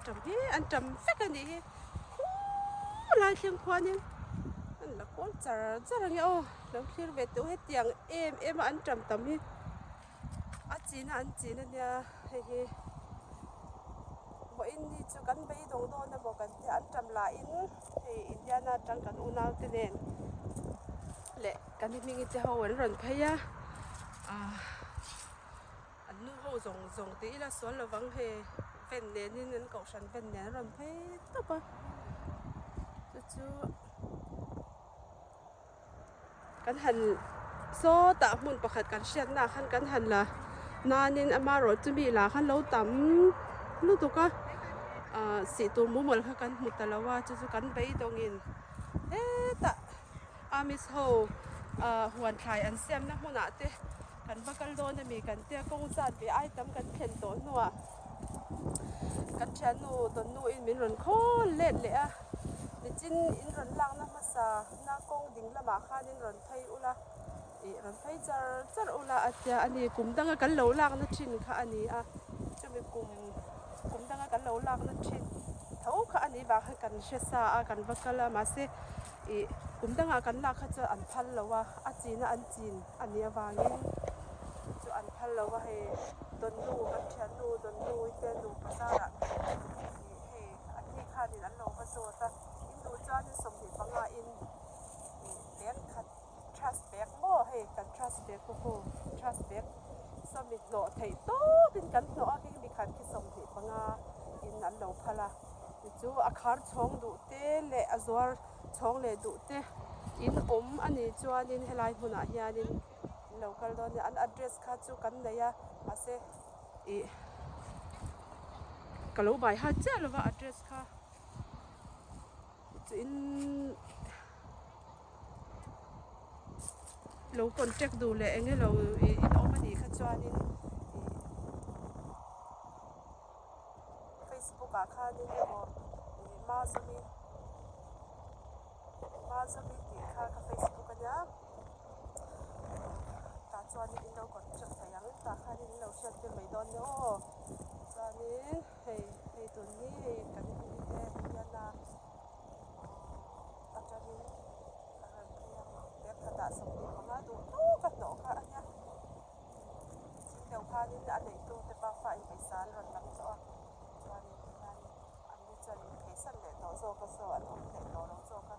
Anṭam hi anṭam vek a nih hi khulai thleng khuanin an la kawl char char ang e aw lo thlir ve teh u hetiang em em a anṭam tam hi a chin a an chin a nia hei hi vawiin ni chu kan beidawng dawn emaw kan tia anṭam lahin hei Indiana atang kan unau te nen leh kan hming te ho an rawn phei a ah. An nu ho zawng zawng tih ila sual lovang hei ven nenin an kohhran ven nen a rawn phei tawp a chu chu kan han sawtah hmun pakhat kan hriatna ah khan kan han la nanin amaherawh chu mi lah khan lo tam lutuk a ah sih tur mumal kha kan hmu ta lo a chu chu kan beidawngin hetah Amis ho ah huan thlai an siamna hmunah te. Kan va kal dawn a mi kan tia kawng zat ve ai tam kan thlen tawh hnuah kan thiannu Donnu in min rawn khawl let leh a, nichin in rawn lakna hmasa na kawng ding lamah khan in rawn phei ula ih rawn phei char char ula a tia a ni kum danga kan lo lakna thin kha a ni a chumi kum kum danga kan lo lakna thin tho kha a nih vang khan kan hre sa a kan va kal a mahse ih kum dangah kan lak kha chuan an phal lo a a china an chin. A nih avangin chu an phal lo a hei Donnu kan thiannu Donnu i te nu bazarah ih hei an ni khanin an lo va zawt a in duh chuanin 25 in ih bag khat trash bag maw hei kan trash bag pawh aw trash bag sawmi hnawh theih tawpin kan hnawh a khi mi khat khi 25 in an lo phal a tichu a khar chhawng duh te leh a zuar Chhawng leh duh te in awm a nih chuanin helai hmunah hianin in lo kal dawn a ni. An address kha chu kan nei a mahse ih ka lo bai hat chiah lova address kha chu in lo contact duh leh eng elo in awm a nih kha chuanin ih Facebook ah khanin emaw ih Mazawmi Mazawmi tih kha ka Facebook a nia tah chuanin in lo contact thei ang tah khanin in lo hriat tir mai dawn nia aw chuanin hei hei tun hi hei kan hming te Indiana atangin a rawn phei a bag khatah 25 duh tawk a hnawh kha a nia. Thil deuh khanin a neihtu te pafa in pawisa an rawn lam tawh a, chuanin tihianin an ni chuan min pheisan leh tawh zawk a saw an awm leh tawh lo zawk a.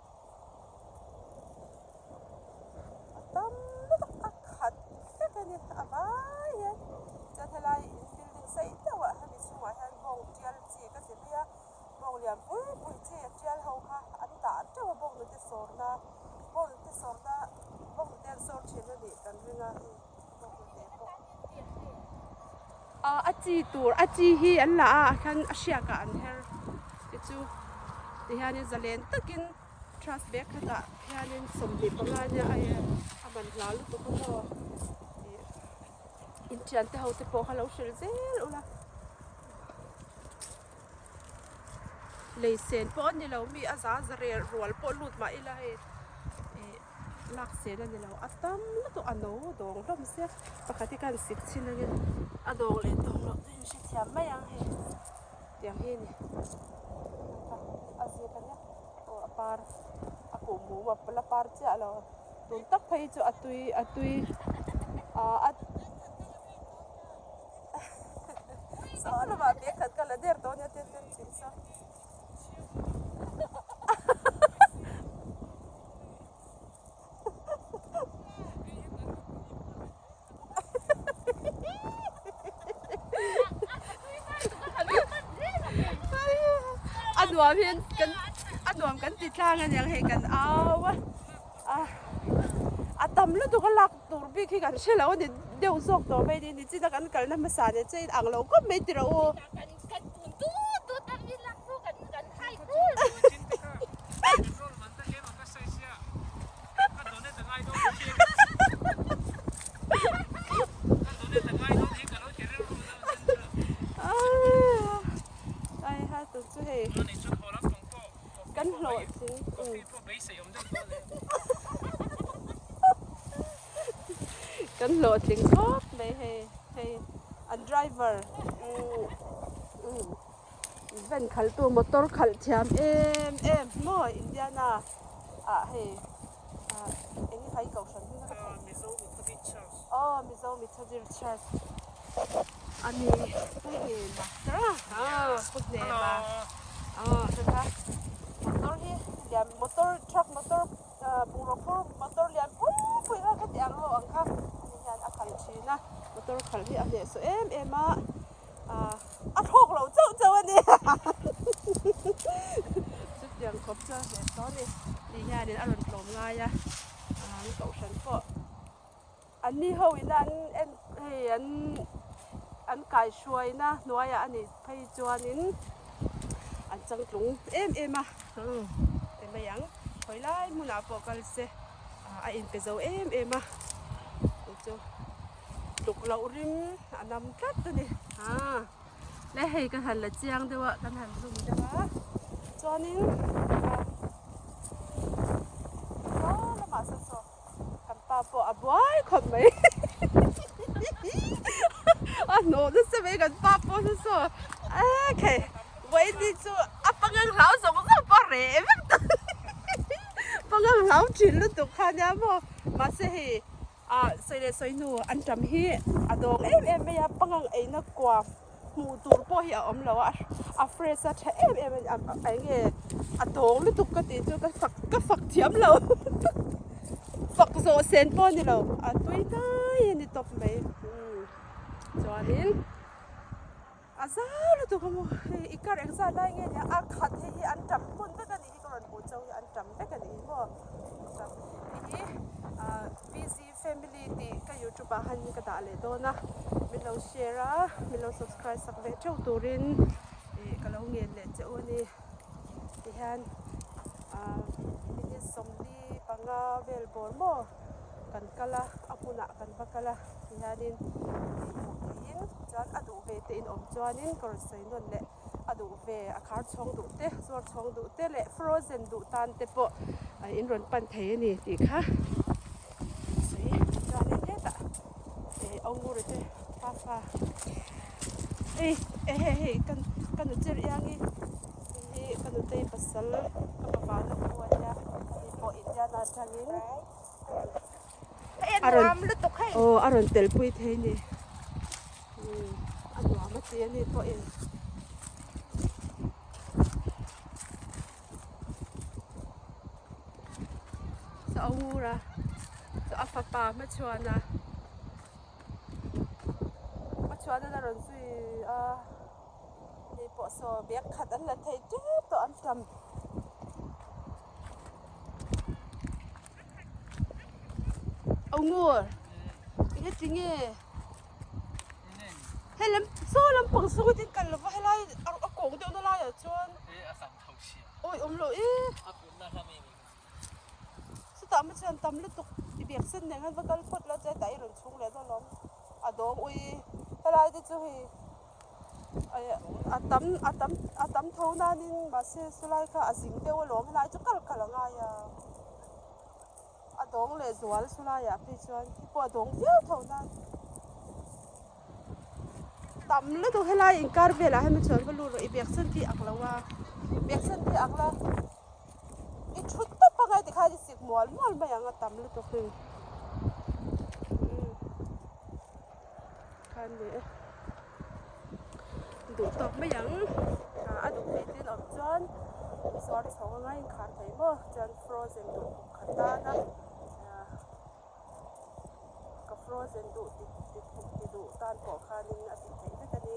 A tam lutuk a khat vek a ni a vai hian chuan helai in building sei deuh ah hemi chhungah hian bawng tial chi ka ti mai a, bawng lian pui pui chi a tial ho kha an dah teuh a bawng nute sawrna bawng nute sawrna bawng nute an sawr thin a nih kan ring a hei. A chi tur a chi hi an la a ah khan a hriak ah an her te chu tihianin zalen takin trash bag khatah hianin 25 nia a a man hla lutuk a maw ih inthian te ho te pawh kha lo hrilh zel ula lei sen pawh a ni lo mi a za za rel rual pawh lut mah ila hei ih. Lak sel a ni lo a tam lutuk a no dawng hlawm sia pakhat hi khan sik chhin angin a dawng leh dawng loh chu in hrethiam mai ang hei tiang hi a ni a zir a nia aw a par a kuh mum a la par chiah lo tun tak phei chu a tui a tui ah a saw lamah bag khat ka la der tawh a nia ten ten tih saw. A nuam hian kan a nuam kan ti tlang a niang hei kan au a a tam lutuk a lak tur bik hi kan hre lo a ni deuh zawk tawh mai a ni nichina kan kalna hmasa nen chuan in ang lo khawp mai tiraw u. Kan kun tut tut a mi lak chu kan kan hai kur Ai ha tu chu hei kan hlawh tling kan hlawh tling khawp mai hei hei an driver. Van khalhtu motor khalh thiam em em maw Indiana ah hei ah eng nge khai kohhran hming a ka theih Mizo Methodist Church aw Mizo Methodist Church a ni Pu Hnema ah Pu Hnema ah chuan motor hi lian motor truck motor bungraw phur motor lian pui pui kha ka ti ang ho ang kha ani hian a khalh thin a motor khalh hi a hnehsawh em em a. A thlawk lo chauh chauh a ni. Chutiang khawp chuan hneh sawn ni. Ni hianin a rawn tlawm ngai a, an kohhran pawh an ni ho ina an en hei an an kaihruaina hnuaiah a nih phei chuanin an changtlung em em a, ti mai ang. Khawi lai hmunah pawh kal se a inpe zo em em a, chu chu. Tuk loh ring a nam tlat a ni. Haa le hei ka han la chiang deuh a kan han zoom deuh a chuanin saw lamah saw saw kan pa pawh a buai khawp mai a hnawh nasa mai kan pa pawh saw saw e khai vawiin chu a pangang hlau zawng zawng pawh a reh vek ta pangang hlau thin lutuk kha nia maw mahse hei. Ah sawi leh sawi hnu an tam hi a dawng em em mai a pangang eina kua hmuh tur pawh hi a awm lo a a fresh a tha em em a ni eng nge a dawng lutuk ka tih chu ka fak ka fak thiam lo fak zawh sen pawh a ni lo a tui hnai a ni tawp mai chuanin. A zau lutuk a maw hei i kar engzat lai nge nia a khat hei hi an tam hmun vek a nih hi ka rawn hmuh chauh hi an tam vek a nih hi maw tam hei hi ah busy family tih ka youtube ah khan ka dah leh dawn a min lo share a min lo subscribe sak ve theuh turin ih ka lo ngen leh che u a ni tihian ah minute 45 vel bawr maw kan kal a a hmunah kan va kal a tihianin tih hmuh theihin chuan a duh ve te in awm chuanin ka rawn sawi nawn leh a duh ve a khar chhawng duh te zuar chhawng duh te leh frozen duh tan te pawh in rawn pan thei a ni tih kha sawi chuanin hetah ih awnguri te pafa ei eh hei hei ka ka nu cher iangin hei hi ka nutei pasal ka fapa na u a nia ani pawh Indiana atangin. A nuam lutuk hei. Aw a rawn tel pui thei ni. A nuam a ti a ni pawhin. Chu a ngur a, chu a fapa hmachhuan a, hmachhuan a rawn zui a, ni pawh saw bag khat an la thei tep tawh an tam. Aw ngur enge tinge hei lam saw lampang saw in kal lova helai a kawng deuh na laiah chuan awi awm loh e chutah maw chuan tam lutuk i biak sen nen khan va kal phawt la chuan hetah i rawn chhung leh dawn alawm a dawng ui helai te chu hei. A tam a tam a tam tho nanin mahse chulai kha a zing deuh alawm helai chu kal kal a ngai a a dawng leh zual chulaiah phei chuan hei pawh a dawng viau tho nan tam lutuk helai inkar velah hian chuan va lut rawh i biak chhan khi ang lo a biak chhan khi ang la i thut tawp angai tikhan i sik mual mual mai ang a tam lutuk hi. Khan leh duh tawk mai ang a duh theih te awm chuan zuar chho anga inkhar thei maw chuan frozen duh khat tan a ka frozen duh ti ti duh tan pawh khanin a tih theih vek a ni.